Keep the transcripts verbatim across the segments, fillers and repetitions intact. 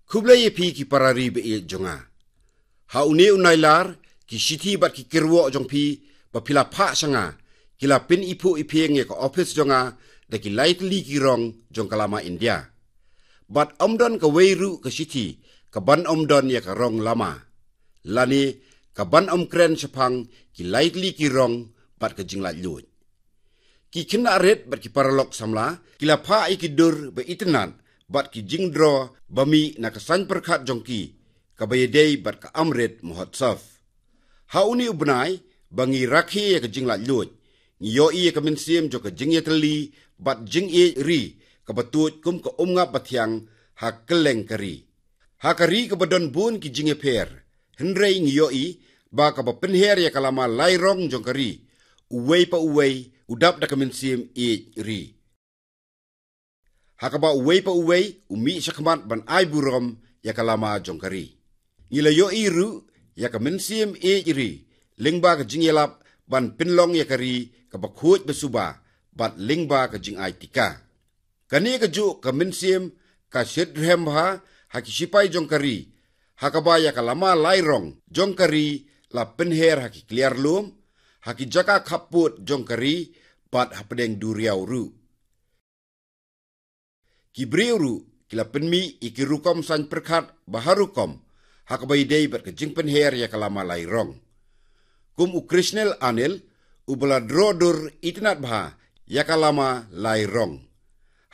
Khublei ïa phi ki para ri ba ïeit jong nga. Ha une u Nailar, ki shithi bad ki kyrwoh jong phi ba phi la phah sha nga, ki la pyni phuh ïa phi ïa ka ophis jong nga da ki lai tylli ki rong jong ka lama India. Bad ym don kawei ruh ka shithi ka ban ym don ïa ka rong lama, lane ka ban ym kren shaphang ki lai tylli ki rong bad ka jinglaitluid. Ki khynnah rit bad ki paralok samla ki la phah ïa ki dur ba itynnad bad ki jingdro ba mih na ka saiñ pyrkhat jong ki, kaba ïadei bad ka Amrit Mahotsav. Ha une u bnai ba ngi rakhe ïa ka jinglaitluid, ngi ïohi ïa ka mynsiem jong ka jingïatylli bad jingïeit ri kaba tuid kum ka umngap bathiang ha kylleng ka ri. Ha ka ri kaba don bun ki jingïapher, hynrei ngi ïohi ba kaba pynher ïa ka lama lai rong jong ka ri, uwei pa uwei u dap da ka mynsiem ïeit ri, ha kaba uwei pa uwei u mih shakhmat ban ai burom ïa ka lama jong ka ri. Ngi la ïohi ruh ïa ka mynsiem ïeit ri lyngba ka jingïalap ban pynlong ïa ka ri kaba khuid ba suba bad lyngba ka jingai tika. Kane kajuh ka mynsiem ka shit rhem bha ha ki shipai jong ka ri, ha kaba ïa ka lama lai rong jong ka ri la pynher ha ki kliar lum, ha ki jaka khappud jong ka ri bad hapdeng duriaw ruh. Ki briew ruh ki la pynmih ïa ki rukom saiñ pyrkhat ba ha rukom ha kaba ïadei bad ka jingpynher ïa ka lama lai rong. Kum u Krishnal Anil, uba la dro dur itynnad bha ïa ka lama lai rong.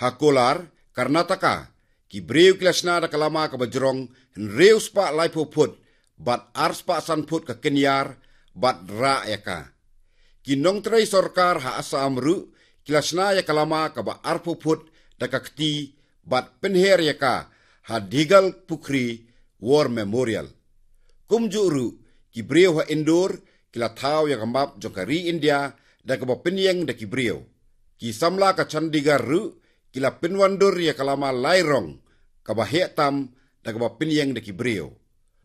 Ha Kolar, Karnataka, ki briew ki la shna da ka lama kaba jrong hynriew spah laiphew phut bad ar spah san phut ka kynïar bad rah ïa ka. Ki nongtrei sorkar ha Assam ruh ki la shna ïa ka lama kaba arphew phut da ka kti bad pynher ïa ka ha Dighal Pukhri War Memorial. Kumjuh ruh, ki briew ha Indore ki la thaw ïa ka map jong ka ri India da kaba pynïeng da ki briew. Ki samla ka Chandigarh ruh ki la pynwandur ïa ka lama lai rong kaba heh tam da kaba pynïeng da ki briew.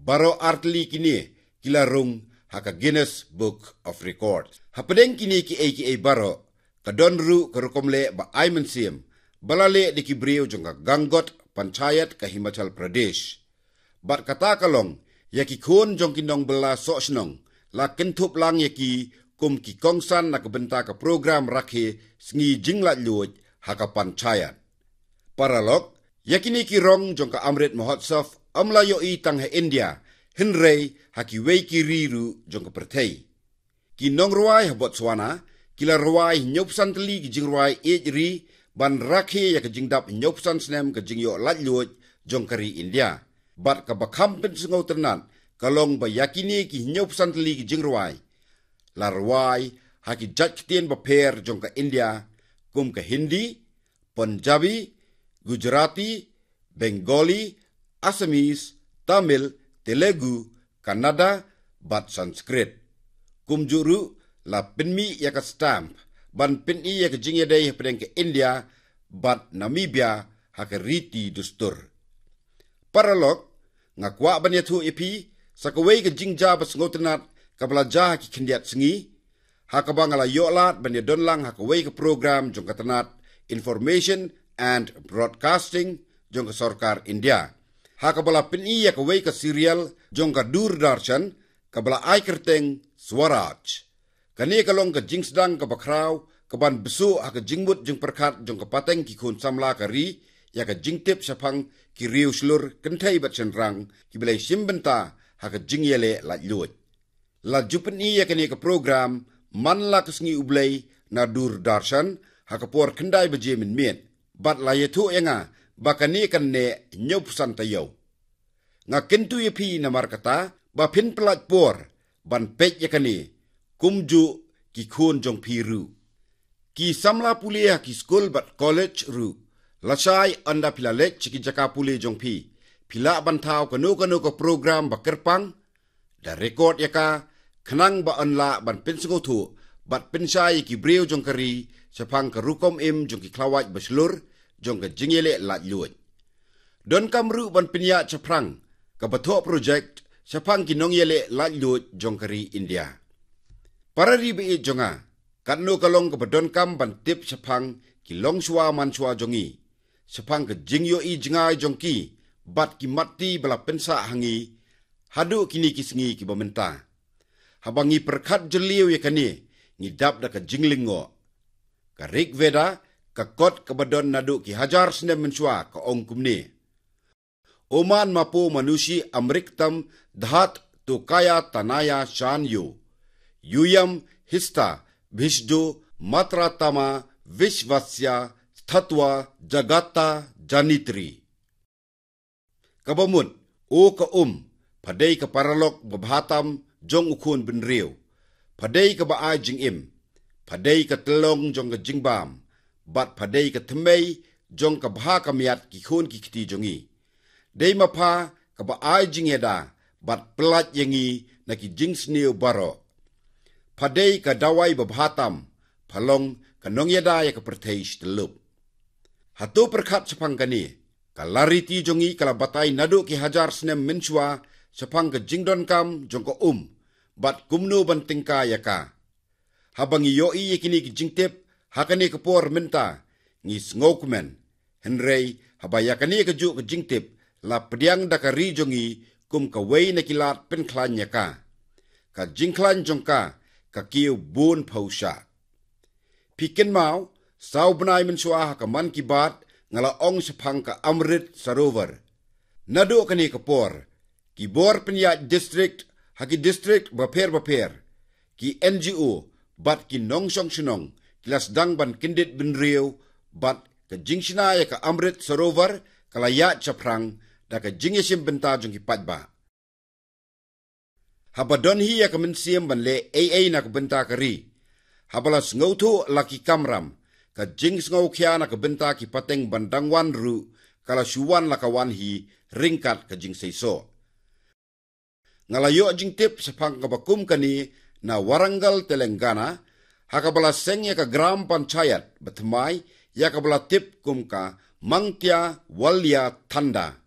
Baroh artylli kine ki la rung ha ka Guinness Book of Records. Hapdeng kine kiei kiei baroh, ka don ruh ka rukom leh ba ai mynsiem ba la leh da ki briew jong ka Gangot Panchayat ka Himachal Pradesh. Bad kata ka long ïa ki khun jong ki nongbylla sohshnong, la kynthup lang ïa ki kum ki kongsan na ka bynta ka program rakhe sngi jinglaitluid ha ka Panchayat. Paralok, ïa kine ki rong jong ka Amrit Mahotsav ym la ïohi tang ha India, hynrei ha kiwei ki ri ruh jong ka pyrthei. Ki nongrwai ha Botswana ki la rwai hynñiewphew san tylli ki jingrwai ïeit ri ban rakhe ïa ka jingdap hynñiewphew san snem ka jingïoh laitluid jong ka ri India. Bad kaba kham pynsngewtynnad ka long ba ïa kine ki hynñiewphew san tylli ki jingrwai la rwai ha ki jait ktien bapher jong ka India, kum ka Hindi, Punjabi, Gujarati, Bengali, Assamese, Tamil, Telugu, Kannada bad Sanskrit. Kumjuh ruh, la pynmih ïa ka stamp ban pyni ïa ka jingïadei hapdeng ka India bad Namibia ha ka riti dustur. Paralok, nga kwah ban ïathuh ïa phi sa kawei ka jingjia ba sngewtynnad kaba la jia ha ki khyndiat sngi, ha kaba nga la ïoh lad ban ïadon lang ha kawei ka program jong ka tnat Information and Broadcasting jong ka sorkar India, ha kaba la pyni ïa kawei ka serial jong ka Doordarshan kaba la ai kyrteng Swaraj. Kane ka long ka jingsdang kaba khraw ka ban bsuh ha ka jingmut jingpyrkhat jong ka pateng ki khun samla ka ri ïa ka jingtip shaphang ki riew shlur kynthei bad shynrang kiba la shim bynta ha ka jingïaleh laitluid. La ju pyni ïa kane ka program man la ka sngi U Blei na Doordarshan ha ka por khyndai baje mynmiet, bad la ïathuh ïa nga ba kane kan neh hynñiewphew san taïew. Nga kyntu ïa phi namar kata ba phin pyllait por ban peit ïa kane, kumjuh ki khun jong phi ruh. Ki samla pule ha ki skul bad college ruh, lashai ynda phi la leit sha ki jaka pule jong phi, phi lah ban thaw kano kano ka program ba kyrpang, da record ïa ka, khnang ba yn lah ban pynsngewthuh bad pynshai ïa ki briew jong ka ri shaphang ka rukom im jong ki khlawait ba shlur jong ka jingïaleh laitluid. Donkam ruh ban pynïaid shaphrang kaba thoh project shaphang ki nongïaleh laitluid jong ka ri India. Para ri ba ïeit jong nga, katno ka long kaba donkam ban tip shaphang ki longshuwa manshuwa jong ngi, shaphang ka jingïohi jngai jong ki bad ki matti ba la pynsah ha ngi haduh kine ki sngi kiba mynta. Haba ngi pyrkhat jylliew ïa kane, ngi dap da ka jinglyngngoh. Ka Rig Veda, ka kot kaba don naduh ki hajar snem mynshuwa, ka ong kumne: Oman mapo manushi amriktam dhat tokaya tanaya shanyo, yuyam hista bhisdo matratama vishvasya thatwa jagata janitri. Kaba mut, o ka um, pha dei ka paralok babha tam jong u khun bynriew, pha dei kaba ai jingim, pha dei ka tyllong jong ka jingbam, bad pha dei ka thymmei jong ka bha ka miat ki khun ki kti jong ngi. Dei ma pha kaba ai jingïada bad pyllait ïa ngi na ki jingsniew baroh. Pha dei ka dawai babha tam, pha long ka nongïada ïa ka pyrthei shityllup. Hato pyrkhat shaphang kane, ka lariti jong ngi ka la batai naduh ki hajar snem mynshuwa shaphang ka jingdonkam jong ka um, bad kumno ban tyngkai ïa ka. Haba ngi ïohi ïa kine ki jingtip ha kane ka por mynta, ngi sngewkmen. Hynrei haba ïa kane kajuh ka jingtip la pdiang da ka ri jong ngi kum kawei na ki lad pynkhlaiñ ïa ka, ka jingkhlaiñ jong ka ka kiew bun phew shah. Phi kynmaw, saw bnai mynshuwa ha ka Mann Ki Baat nga la ong shaphang ka Amrit Sarovar. Naduh kane ka por, ki bor pynïaid district ha ki district bapher bapher, ki N G O bad ki nongshong shnong ki la sdang ban kyndit bynriew, bad ka jingshna ïa ka Amrit Sarovar ka la ïaid shaphrang da ka jingïashim bynta jong ki paidbah. Haba don hi ïa ka mynsiem ban leh ei ei na ka bynta ka ri, haba la sngewthuh la ki kamram, ka jingsngewkhia na ka bynta ki pateng ban dang wan ruh ka la shu wan la ka wan hi ryngkat ka jingseisoh. Nga la ïoh jingtip shaphang kaba kum kane na Warangal, Telangana, ha kaba la seng ïa ka Gram Panchayat bathymmai ïa kaba la tip kum ka Mangtia Walya Thanda.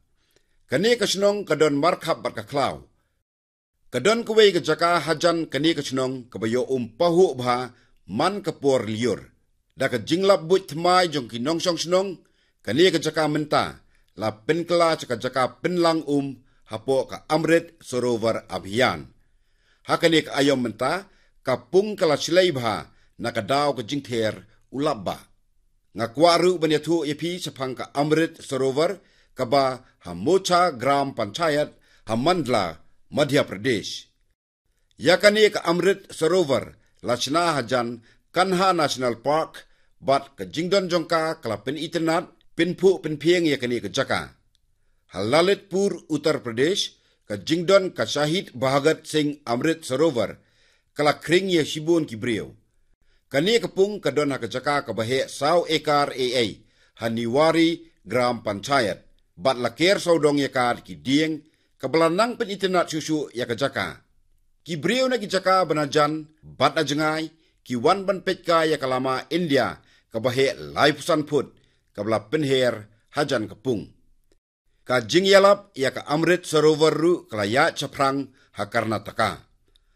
Kane ka shnong ka don markhap bad ka khlaw. Ka don kawei ka jaka hajan kane ka shnong kaba ïoh um pahuh bha man ka por lyiur. Da ka jinglap buit thymmai jong ki nongshong shnong, kane ka jaka mynta la pynkylla sha ka jaka pynlang um hapoh ka Amrit Sarovar Abhiyan. Ha kane ka aïom mynta, ka pung ka la shlei bha na ka daw ka jingther u lap bah. Nga kwah ruh ban ïathuh ïa phi shaphang ka Amrit Sarovar kaba ha Mocha Gram Panchayat ha Mandla, Madhya Pradesh. Ïa kane ka Amrit Sarovar la shna hajan Kanha National Park, bad ka jingdon jong ka ka la pynitynnad, pynphuh pynphieng ïa kane ka jaka. Ha Lalitpur, Uttar Pradesh, ka jingdon ka Shahid Bhagat Singh Amrit Sarovar ka la khring ïa shibun ki briew. Kane ka pung ka don ha ka jaka kaba heh saw ekar ei ei ha Niwari Gram Panchayat, bad la ker sawdong ïa ka da ki dieng, kaba la nang pynitynnad shuh shuh ïa ka jaka. Ki briew na ki jaka ba na jan bad na jngai ki wan ban peit kai ïa ka lama India kaba heh laiphew san phut, kaba la pynher hajan ka pung. Ka jingïalap ïa ka Amrit Sarovar ruh ka la ïaid shaphrang ha Karnataka.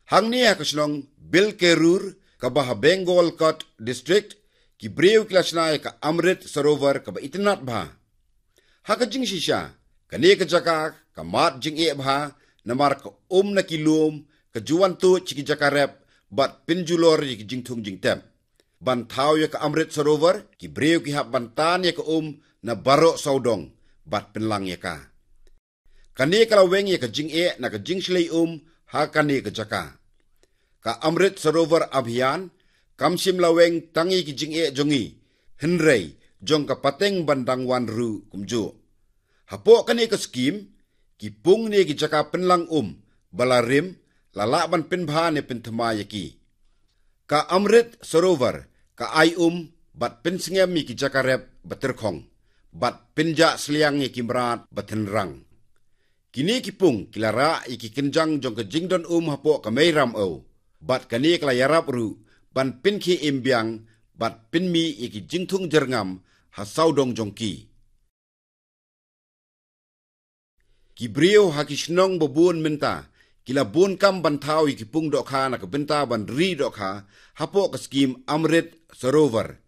Hangne ha ka shnong Bilkerur kaba ha Bengal Ghat District, ki briew ki la shna ïa ka Amrit Sarovar kaba itynnad bha. Ha ka jingshisha, kane ka jaka ka mad jingeh bha, namar ka um na ki lum ka ju wan tuid sha ki jaka rep bad pynjulor ïa ki jingthung jingtep. Ban thaw ïa ka Amrit Sarovar, ki briew ki hap ban tan ïa ka um na baroh sawdong bad pynlang ïa ka. Kane ka la weng ïa ka jingeh na ka jingshlei um ha kane ka jaka. Ka Amrit Sarovar Abhiyan kam shym la weng tang ïa ki jingeh jong ngi, hynrei jong ka pateng ban dang wan ruh kumjuh. Hapoh kane ka skhim, ki pung ne ki jaka pynlang um ba la rim la lah ban pynbha ne pynthymmai ïa ki. Ka Amrit Sarovar ka ai um bad pynsngem ïa ki jaka rep ba tyrkhong, bad pynjah sliang ïa ki mrad ba thynrang. Kine ki pung ki la rah ïa ki kynjang jong ka jingdon um hapoh ka Mei Ramew, bad kane ka la ïarap ruh ban pynkhie im biang bad pynmih ïa ki jingthung jyrngam ha sawdong jong ki. Ki briew ha ki shnong ba bun mynta ki la bun kam ban thaw ïa ki pung dohkha na ka bynta ban ri dohkha hapoh ka skhim Amrit Sarovar.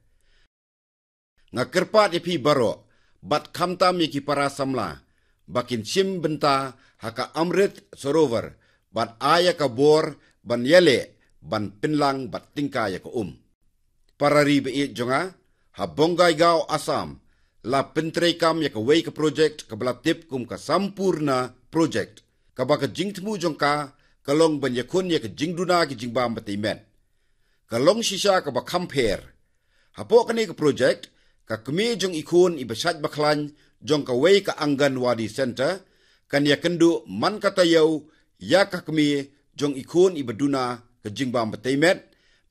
Nga kyrpad ïa phi baroh, bad khamtam ïa ki para samla, ba kin shim bynta ha ka Amrit Sarovar bad ai ïa ka bor ban ïaleh ban pynlang bad tyngkai ïa ka um. Para ri ba ïeit jong nga, ha Bongaigaon, Assam, la pyntreikam ïa kawei ka project kaba la tip kum ka Sampurna Project, kaba ka jingthmu jong ka ka long ban ïakhun ïa ka jingduna ki jingbam batei met. Ka long shisha kaba kham pher. Hapoh kane ka project, ka kmie jong i khun iba shait ba khlaiñ jong kawei ka Anganwadi Center kan ïakynduh man ka taïew ïa ka kmie jong i khun iba duna ka jingbam batei met,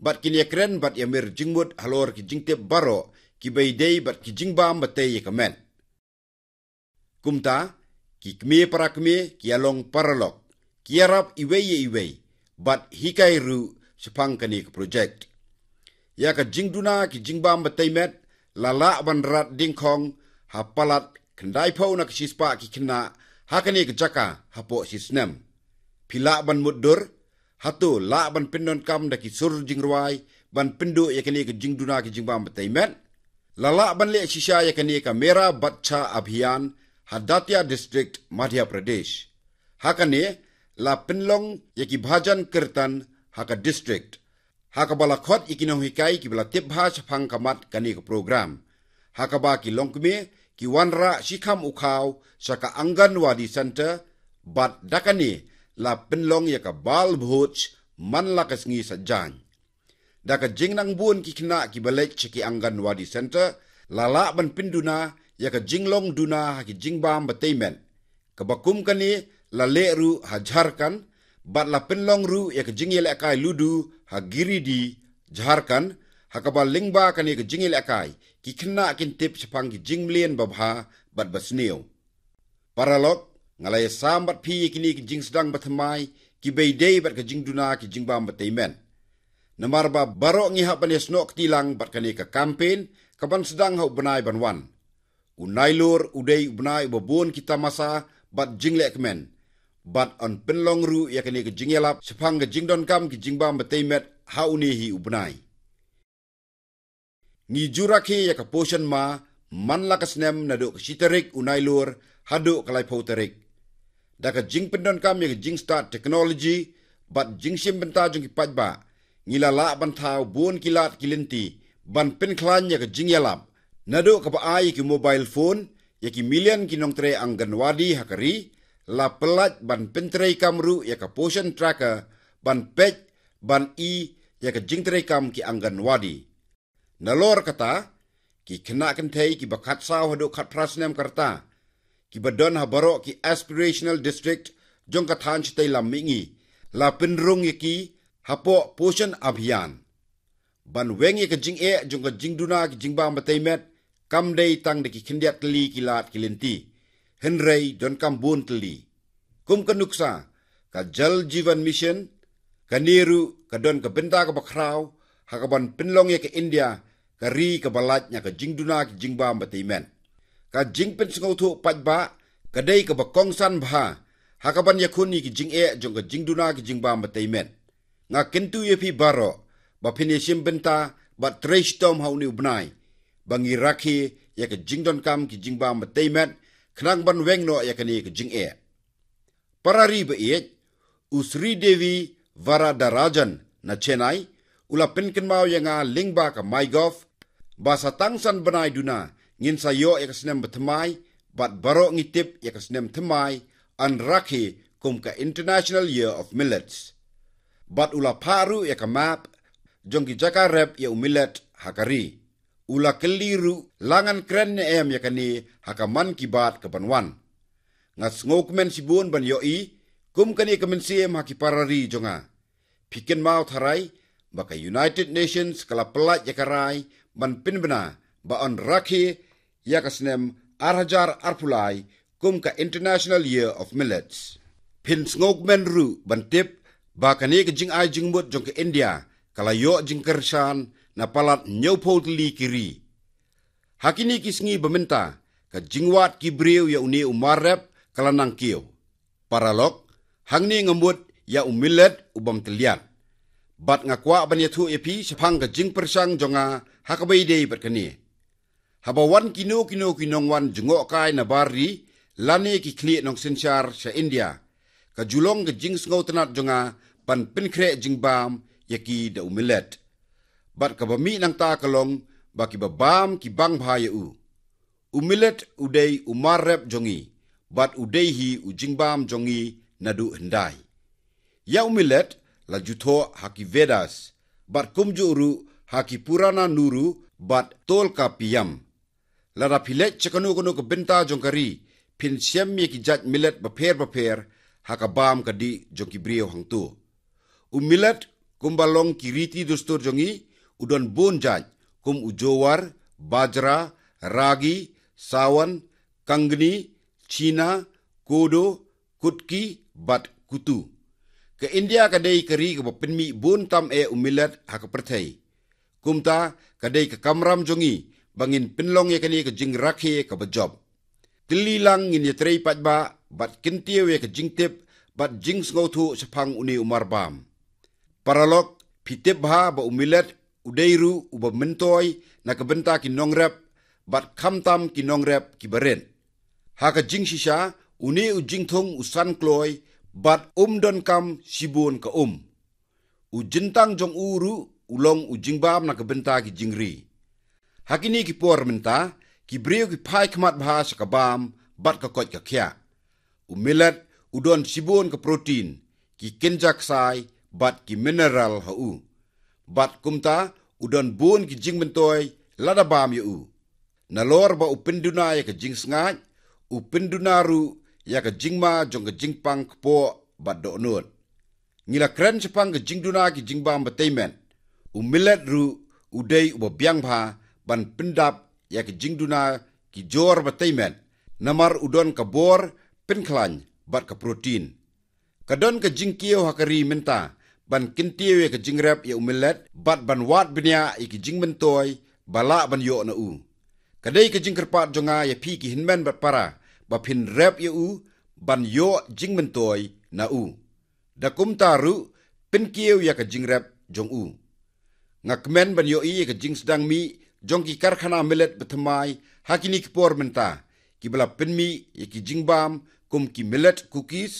bad kin ïakren bad ïamir jingmut halor ki jingtip baroh kiba ïadei bad ki jingbam batei ïa ka met. Kumta, ki kmie para kmie ki ïa long paralok, ki ïarap iwei ïa iwei bad hikai ruh shaphang kane ka project. Ïa ka jingduna ki jingbam batei met la lah ban rat dingkhong ha palat khyndaiphew na ka shispah ki khynnah ha kane ka jaka hapoh shisnem. Phi lah ban mutdur, hato lah ban pyndonkam da ki sur jingrwai ban pynduh ïa kane ka jingduna ki jingbam batei met? La lah ban leh shisha ïa kane ka Mera Bachcha Abhiyan ha Datia District, Madhya Pradesh. Ha kane la pynlong ïa ki bhajan kirtan ha ka district, ha kaba la khot ïa ki nonghikai kiba la tip bha shaphang ka mat kane ka program, ha kaba ki longkmie ki wanrah shikham u khaw sha ka Anganwadi Center, bad da kane la pynlong ïa ka Bal Bhoj man la ka sngi Saitjaiñ. Da ka jingnang bun ki khynnah kiba leit sha ki Anganwadi Center la lah ban pynduna ïa ka jinglong duna ha ki jingbam batei met, kaba kum kane la leh ruh ha Jharkhand, bad la pynlong ruh ïa ka jingïalehkai Ludo ha Giridih, Jharkhand, ha kaba lyngba kane ka jingïalehkai ki khynnah kin tip shaphang ki jingmlien babha bad basniew. Paralok, nga la ïasam bad phi ïa kine ki jingsdang bathymmai kiba ïadei bad ka jingduna ki jingbam batei met. Namar ba baroh ngi hap ban ïasnoh kti lang bad kane ka campaign kaban sdang ha u bnai ban wan. U Nailur u dei u bnai uba bun ki tamasa bad jinglehkmen, bad yn pynlong ruh ïa kane ka jingïalap shaphang ka jingdonkam ki jingbam batei met ha une hi u bnai. Ngi ju rakhe ïa ka Poshan Maah man la ka snem naduh ka shi tarik u Nailur haduh ka laiphew tarik. Da ka jingpyndonkam ïa ka jingstad technology bad jingshim bynta jong ki paidbah, ngi la lah ban thaw bun ki lad ki lynti ban pynkhlaiñ ïa ka jingïalap, naduh kaba ai ïa ki mobile phone ïa ki million ki nongtrei Anganwadi ha ka ri, la pyllait ban pyntreikam ruh ïa ka Poshan Tracker ban peit ban i ïa ka jingtreikam ki Anganwadi. Nalor kata, ki khynnah kynthei kiba khatsaw haduh khatphra snem ka rta, kiba don ha baroh ki aspirational district jong ka thaiñ shatei lam mihngi, la pynrung ïa ki hapoh Poshan Abhiyan. Ban weng ïa ka jingeh jong ka jingduna ki jingbam batei met kam dei tang da ki khyndiat tylli ki lad ki lynti, hynrei donkam bun tylli. Kum ka nuksa ka Jal Jeevan Mission, kane ruh ka don ka bynta kaba khraw ha kaban pynlong ïa ka India ka ri kaba lait na ka jingduna ki jingbam batei met. Ka jingpynsngewthuh paidbah ka dei kaba kongsan bha ha kaban ïakhun ïa ki jingeh jong ka jingduna ki jingbam batei met. Nga kyntu ïa phi baroh ba phin ïashim bynta bad trei shitom ha une u bnai ba ngi rakhe ïa ka jingdonkam ki jingbam batei met, khnang ban weng noh ïa kane ka jingeh. Para ri ba ïeit, u Sridevi Varadarajan na Chennai u la pynkynmaw ïa nga lyngba ka MyGov ba sa tang san bnai duna ngin sa ïoh ïa ka snem bathymmai, bad baroh ngi tip ïa ka snem thymmai yn rakhe kum ka International Year of Millets. Bad u la phah ruh ïa ka map jong ki jaka rep ïa u millet ha ka ri. U la kylli ruh la ngan kren ne em ïa kane ha ka Mann Ki Baat kaban wan. Nga sngewkmen shibun ban ïohi kum kane ka mynsiem ha ki para ri jong nga. Phi kynmaw tharai ba ka United Nations ka la pyllait ïa ka rai ban pynbna ba yn rakhe ïa ka snem ar hajar arphew lai kum ka International Year of Millets. Phin sngewkmen ruh ban tip ba kane ka jingai jingmut jong ka India ka la ïoh jingkyrshan na palat hynñiewphew tylli ki ri. Ha kine ki sngi ba mynta, ka jingwad ki briew ïa une u mar rep ka la nang kiew. Paralok, hangne nga mut ïa u millet u bym tylliat. Bad nga kwah ban ïathuh ïa phi shaphang ka jingpyrshang jong nga ha kaba ïadei bad kane. Haba wan kino kino ki nongwan jngohkai na bar ri, lane ki khlieh nongsynshar sha India, ka ju long ka jingsngewtynnad jong nga ban pynkhreh jingbam ïa ki da u millet. Bad kaba mih nangta ka long ba kiba bam ki bang bha ïa u. U millet u dei u mar rep jong ngi, bad u dei hi u jingbam jong ngi naduh hyndai. Ïa u millet la ju thoh ha ki Vedas, bad kumjuh ruh ha ki Purana Nuru bad Tolkapiyam. Lada phi leit sha kano kano ka bynta jong ka ri, phin shem ïa ki jait millet bapher bapher ha ka bam ka dih jong ki briew hangto. U millet, kumba long ki riti dustur jong ngi, u don bun jait, kum u jowar, bajra, ragi, sawan, kangni, china, kodo, kutki, bad kutu. Ka India ka dei ka ri kaba pynmih bun tam eh u millet ha ka pyrthei. Kumta, ka dei ka kamram jong ngi ba ngin pynlong ïa kane ka jingrakhe kaba jop. Tylli lang ngin ïatrei paidbah bad kyntiew ïa ka jingtip bad jingsngewthuh shaphang une u marbam. Paralok, phi tip bha ba u millet u dei ruh uba myntoi na ka bynta ki nongrep, bad khamtam ki nongrep kiba rit. Ha ka jingshisha, une u jingthung u san kloi, bad um donkam shibun ka um. U jyntang jong u ruh u long u jingbam na ka bynta ki jingri. Ha kine ki por mynta, ki briew ki phai khmat bha sha ka bam bad ka koit ka khiah. U millet u don shibun ka protein, ki kynja ksai, bad ki mineral ha u. Bad kumta, u don bun ki jingmyntoi lada bam ïa u. Nalor ba u pynduna ïa ka jingsngaid, u pynduna ruh ïa ka jingma jong ka jingpang kpoh bad dohnud. Ngi la kren shaphang ka jingduna ki jingbam ba tei met. U millet ruh u dei uba biang bha ban pyndap ïa ka jingduna ki jor ba tei met. Namar u don ka bor pynkhlaiñ bad ka protein. Ka don ka jingkiew ha ka ri mynta ban kyntiew ïa ka jingrep ïa u millet bad ban wad bniah ïa ki jingmyntoi ba lah ban ïoh na u. Ka dei ka jingkyrpad jong nga ïa phi ki hynmen bad para ba phin rep ïa u ban ïoh jingmyntoi na u. Da kumta ruh, pynkiew ïa ka jingrep jong u. Nga kmen ban ïohi ïa ka jingsdang mih jong ki karkhana millet bathymmai ha kine ki por mynta, kiba la pynmih ïa ki jingbam kum ki millet cookies,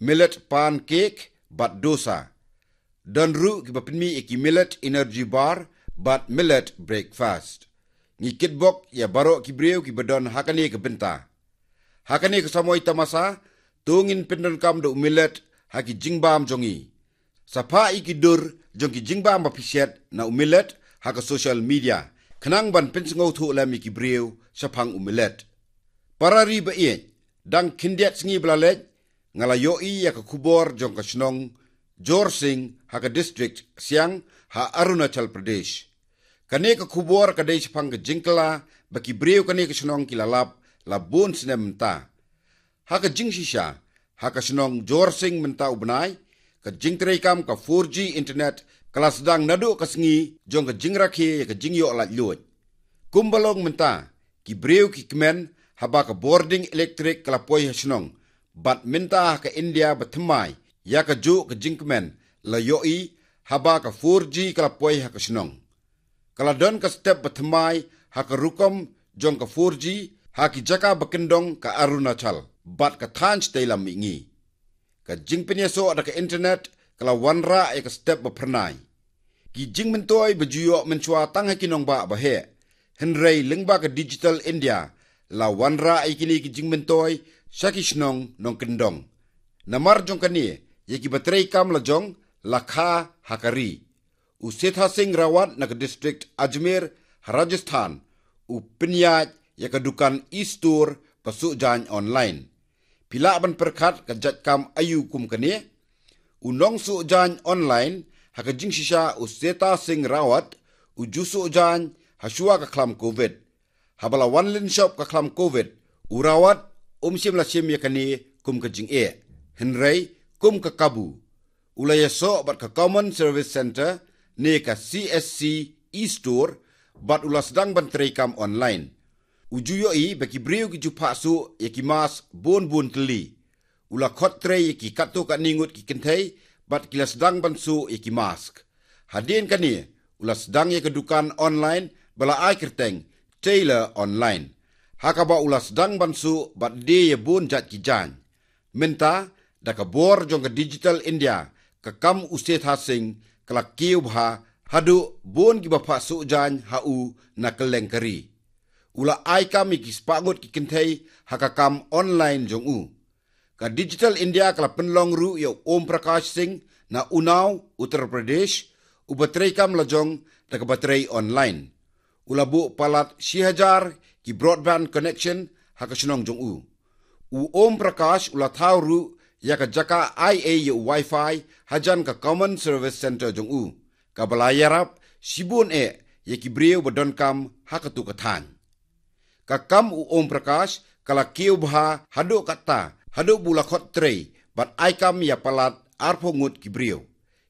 millet pancake bad dosa. Don ruh kiba pynmih ïa ki millet energy bar bad millet breakfast. Ngi kitbok ïa baroh ki briew kiba don ha kane ka bynta. Ha kane ka samoi tamasa, to ngin pyndonkam da u millet ha ki jingbam jong ngi. Sa phah ïa ki dur jong ki jingbam ba phi shet na u millet ha ka social media, khnang ban pynsngewthuh lem ïa ki briew shaphang u millet. Para ri ba ïeit, dang khyndiat sngi ba la leit, nga la ïohi ïa ka khubor jong ka shnong Jorsing ha ka district Siang ha Arunachal Pradesh. Kane ka khubor ka dei shaphang ka jingkylla ba ki briew kane ka shnong ki la lap la bun snem mynta. Ha ka jingshisha, ha ka shnong Jorsing mynta u bnai, ka jingtreikam ka four G internet ka la sdang naduh ka sngi jong ka jingrakhe ïa ka jingïoh laitluid. Kumba long mynta, ki briew ki kmen haba ka bording elektrik ka la poi ha shnong, bad mynta ha ka India bathymmai, ïa kajuh ka jingkmen la ïohi haba ka four G ka la poi ha ka shnong. Ka la don ka step bathymmai ha ka rukom jong ka four G ha ki jaka bakyndong ka Arunachal bad ka thaiñ shatei lam mihngi. Ka jingpynïasoh da ka internet ka la wanrah ïa ka step baphyrnai. Ki jingmyntoi ba ju ïoh mynshuwa tang ha ki nongbah ba heh, hynrei lyngba ka Digital India la wanrah ïa kine ki jingmyntoi sha ki shnong nongkyndong. Namar jong kane, ïa kiba treikam la jong la kha ha ka ri. U Setha Singh Rawat na ka district Ajmer ha Rajasthan u pynïaid ïa ka dukan e-store ba suhjaiñ online. Phi lah ban pyrkhat ka jait kam aïu kum kane? U nongsuhjaiñ online ha ka jingshisha u Setha Singh Rawat u ju suhjaiñ ha shuwa ka khlam covid. Haba la wan lynshop ka khlam covid, u Rawat um shym la shim ïa kane kum ka jingeh, hynrei kum ka kabu. U la ïasoh bad ka Common Service Centre ne ka C S C e-store bad u la sdang ban treikam online. U ju ïohi ba ki briew ki ju phah suh ïa ki mask bun bun tylli. U la khot trei ïa ki katto katne ngut ki kynthei bad ki la sdang ban suh ïa ki mask. Hadien kane, u la sdang ïa ka dukan online ba la ai kyrteng Tailor Online. ha kaba u la sdang ban suh bad die ïa bun jait ki jaiñ. Mynta, da ka bor jong ka Digital India, ka kam u Setha Singh ka la kiew bha haduh bun kiba phah suh jaiñ ha u na kylleng ka ri. U la ai kam ïa ki spah ngut ki kynthei ha ka kam online jong u. Ka Digital India ka la pynlong ruh ïa u Om Prakash Singh na Unnao, Uttar Pradesh, uba trei kam lajong da kaba trei online. U la buh palat shi hajar ki broadband connection ha ka shnong jong u. U Om Prakash u la thaw ruh ïa ka jaka ai ei ïa u wifi hajan ka Common Service Centre jong u, kaba la ïarap shibun eh ïa ki briew ba donkam ha katu ka thaiñ. Ka kam u Om Prakash ka la kiew bha haduh katta, haduh ba u la khot trei bad ai kam ïa palat arphew ngut ki briew.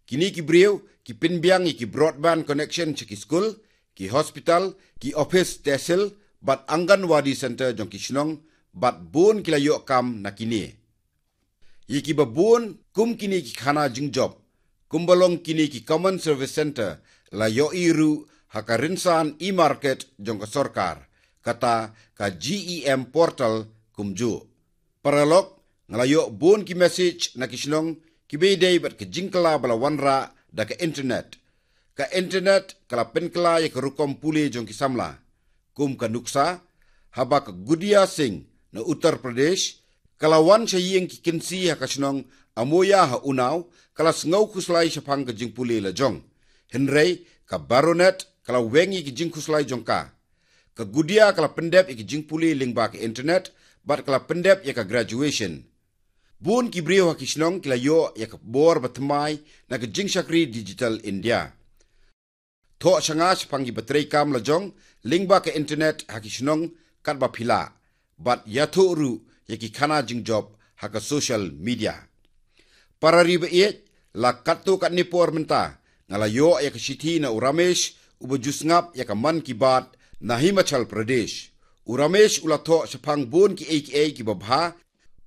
Kine ki briew ki pynbiang ïa ki broadband connection sha ki skul, ki hospital, ki office tehsil bad Anganwadi Centre jong ki shnong, bad bun ki la ïoh kam na kine. Ïa kiba bun kum kine ki khana jingjop, kumba long kine ki Common Service Centre, la ïohi ruh ha ka rynsan e-market jong ka sorkar, kata ka GeM portal kumjuh. Paralok, nga la ïoh bun ki message na ki shnong kiba ïadei bad ka jingkylla ba la wanrah da ka internet. Ka internet ka la pynkylla ïa ka rukom pule jong ki samla. Kum ka nuksa, haba ka Gudiya Singh na Uttar Pradesh ka la wan sha ïing ki kynsi ha ka shnong Amoya ha Unnao, ka la sngew khuslai shaphang ka jingpule lajong. Hynrei ka Baronet ka la weng ïa ki jingkhuslai jong ka. Ka Gudiya ka la pyndep ïa ki jingpule lyngba ka internet bad ka la pyndep ïa ka graduation. Bun ki briew ha ki shnong ki la ïoh ïa ka bor bathymmai na ka jingshakri Digital India. Thoh sha nga shaphang kiba trei kam lajong lyngba ka internet ha ki shnong katba phi lah, bad ïathuh ruh ïa ki khana jingjop ha ka social media. Para ri ba ïeit, la katto katne por mynta nga la ïoh ïa ka shithi na u Ramesh, uba ju sngap ïa ka Mann Ki Baat na Himachal Pradesh. U Ramesh u la thoh shaphang bun kiei kiei kiba bha.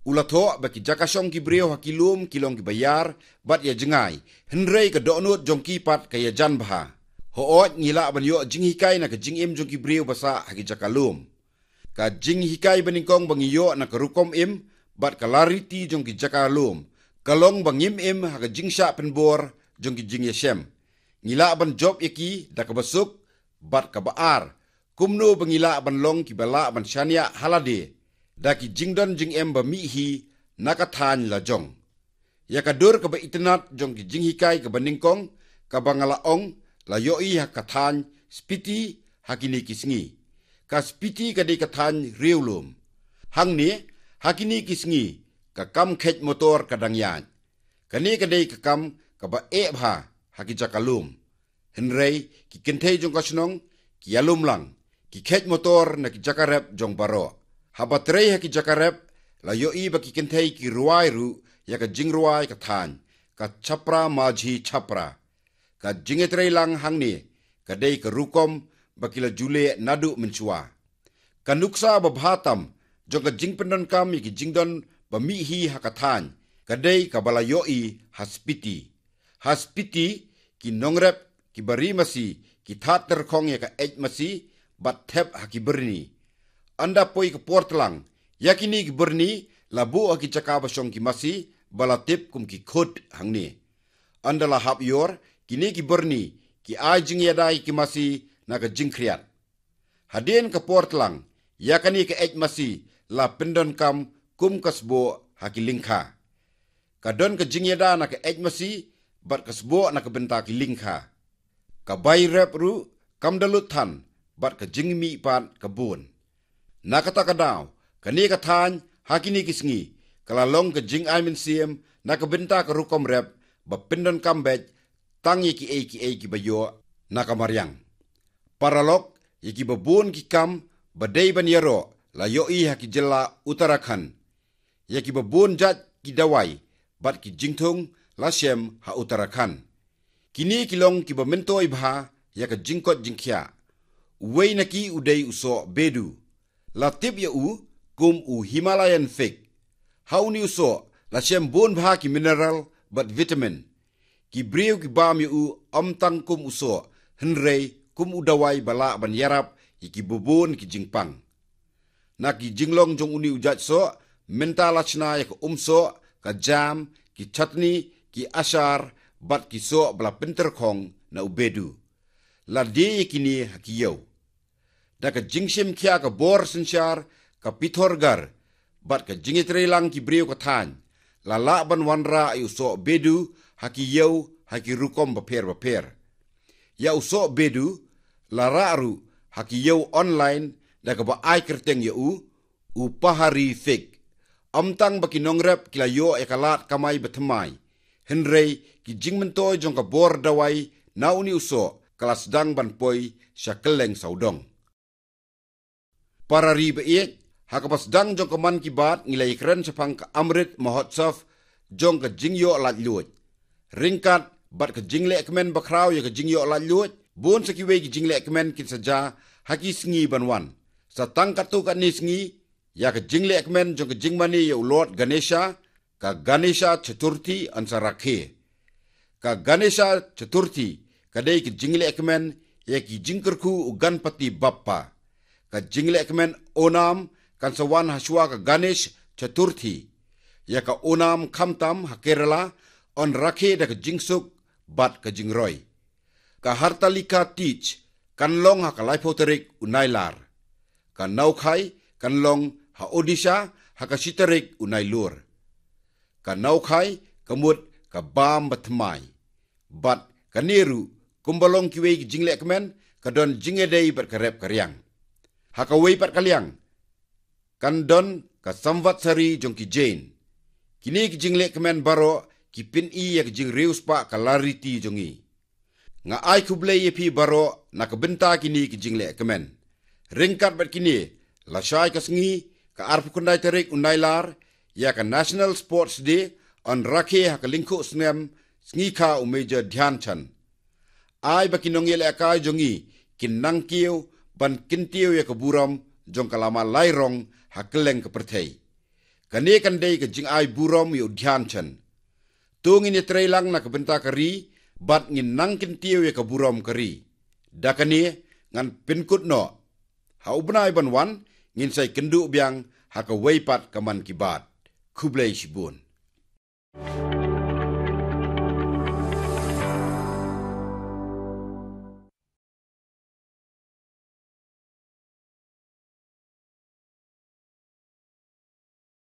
U la thoh ba ki jaka shong ki briew ha ki lum ki long kiba ïar bad ïa jngai, hynrei ka dohnud jong ki pat ka ïajan bha. Hooid, ngi lah ban ïoh jinghikai na ka jingim jong ki briew ba sah ha ki jaka lum. Ka jinghikai banyngkong ba ngi ïoh na ka rukom im bad ka lariti jong ki jaka lum ka long ba ngim im ha ka jingshah pynbor jong ki jingïashem. Ngi lah ban jop ïa ki da kaba suk bad kaba ar, kumno ba ngi lah ban long kiba lah ban shaniah ha lade da ki jingdon jingem ba mih hi na ka thaiñ lajong. Ïa ka dur kaba itynnad jong ki jinghikai kaba nyngkong kaba nga la ong la ïohi ha ka thaiñ Spiti ha kine ki sngi. Ka Spiti ka dei ka thaiñ riewlum. Hangne, ha kine ki sngi, ka kam kheit motor ka dang ïaid. Kane ka dei ka kam kaba eh bha ha ki jaka lum. Hynrei ki kynthei jong ka shnong ki ïalum lang, ki kheit motor na ki jaka rep jong baroh. Haba trei ha ki jaka rep, la ïohi ba ki kynthei ki rwai ruh ïa ka jingrwai ka thaiñ, ka Chapra Majhi Chapra. Ka jingïatreilang hangne ka dei ka rukom ba ki la ju leh naduh mynshuwa. Ka nuksa ba bha tam jong ka jingpyndonkam ïa ki jingdon ba mih hi ha ka thaiñ ka dei kaba la ïohi ha Spiti. Ha Spiti, ki nongrep kiba ri masi ki thad tyrkhong ïa ka eit masi bad thep ha ki byrni. Ynda poi ka por tlang, ïa kine ki byrni la buh ha ki jaka ba shong ki masi ba la tip kum ki khut hangne. Ynda la hap ïor, kine ki byrni ki ai jingïada ïa ki masi na ka jingkhriat. Hadien ka por tlang, ïa kane ka eit masi la pyndonkam kum ka sboh ha ki lyngkha. Ka don ka jingïada na ka eit masi bad ka sboh na ka bynta ki lyngkha. Ka bai rep ruh kam da lut than bad ka jingmih pat ka bun. Na kata ka daw, kane ka thaiñ ha kine ki sngi ka la long ka jingai mynsiem na ka bynta ka rukom rep ba pyndonkam beit tang ïa kiei kiei kiba ïoh na ka mariang. Paralok, ïa kiba bun ki kam ba dei ban ïaroh la ïohi ha ki jylla Uttarakhand. Ïa kiba bun jait ki dawai bad ki jingthung la shem ha Uttarakhand. Kine ki long kiba myntoi bha ïa ka jingkoit jingkhiah. Uwei na ki u dei u soh bedu. La tip ïa u kum u Himalayan fig. Ha une u soh la shem bun bha ki mineral bad vitamin. Ki briew ki bam ïa u ym tang kum u soh, hynrei kum u dawai ba lah ban ïarap ïa kiba bun ki jingpang. Na ki jinglong jong une u jait soh, mynta la shna ïa ka umsoh, ka jam, ki chutney, ki achar, bad ki soh ba la pynter khong na u Bedu. La die ïa kine ha ki ïew. Da ka jingshim khia ka bor synshar, ka Pithorgarh, bad ka jingïatreilang ki briew ka thaiñ, la lah ban wanrah ïa u soh Bedu ha ki ïew, ha ki rukom bapher bapher. Ïa u soh Bedu la rah ruh ha ki ïew online, da kaba ai kyrteng ïa u, u Pahari Fig. Ym tang ba ki nongrep ki la ïoh ïa ka lad kamai bathymmai, hynrei ki jingmyntoi jong ka bor dawai na une u soh ka la sdang ban poi sha kylleng sawdong. Para ri ba ïeit, ha kaba sdang jong ka Mann Ki Baat ngi la ïakren shaphang ka Amrit Mahotsav jong ka jingïoh laitluid. Ryngkat bad ka jinglehkmen bakhraw ïa ka jingïoh laitluid, bun sa kiwei ki jinglehkmen kin sa jia ha ki sngi ban wan. Sa tang katto katne sngi, ïa ka jinglehkmen jong ka jingmane ïa u Lord Ganesha, ka Ganesh Chaturthi yn sa rakhe. Ka Ganesh Chaturthi ka dei ka jinglehkmen ïa ki jingkyrkhu u Ganpati Bappa. Ka jinglehkmen Onam kan sa wan hashwa ka Ganesh Chaturthi. Ïa ka Onam khamtam ha Kerala yn rakhe da ka jingsuk bad ka jingroi. Ka Hartalika Teej kan long ha ka laiphew tarik u Nailar. Ka Noakhai kan long ha Odisha ha ka shi tarik u Nailur. Ka Noakhai ka mut ka bam bathymmai. Bad kane ruh, kumba long kiwei ki jinglehkmen, ka don jingïadei bad ka rep ka riang. Ha kawei pat ka liang, kan don ka Samvatsari jong ki Jain. Kine ki jinglehkmen baroh ki pyni ïa ka jingriewspah ka lariti jong ngi. Nga ai khublei ïa phi baroh na ka bynta kine ki jinglehkmen. Ryngkat bad kine, lashai ka sngi, ka arphew khyndai tarik u Nailar, ïa ka National Sports Day yn rakhe ha ka lyngkhuh snem, sngi kha u Major Dhyan Chand. Ai ba ki nongïalehkai jong ngi kin nang kiew ban kyntiew ïa ka burom jong ka lama lairong ha kylleng ka pyrthei. Kane kan dei ka jingai burom ïa u Dhyan Chand. To ngin ïatreilang na ka bynta ka ri, bad ngin nang kyntiew ïa ka burom ka ri. Da kane ngan pynkut noh. Ha u bnai ban wan, ngin sa ïakynduh biang ha kawei pat ka Mann Ki Baat. Khublei shibun.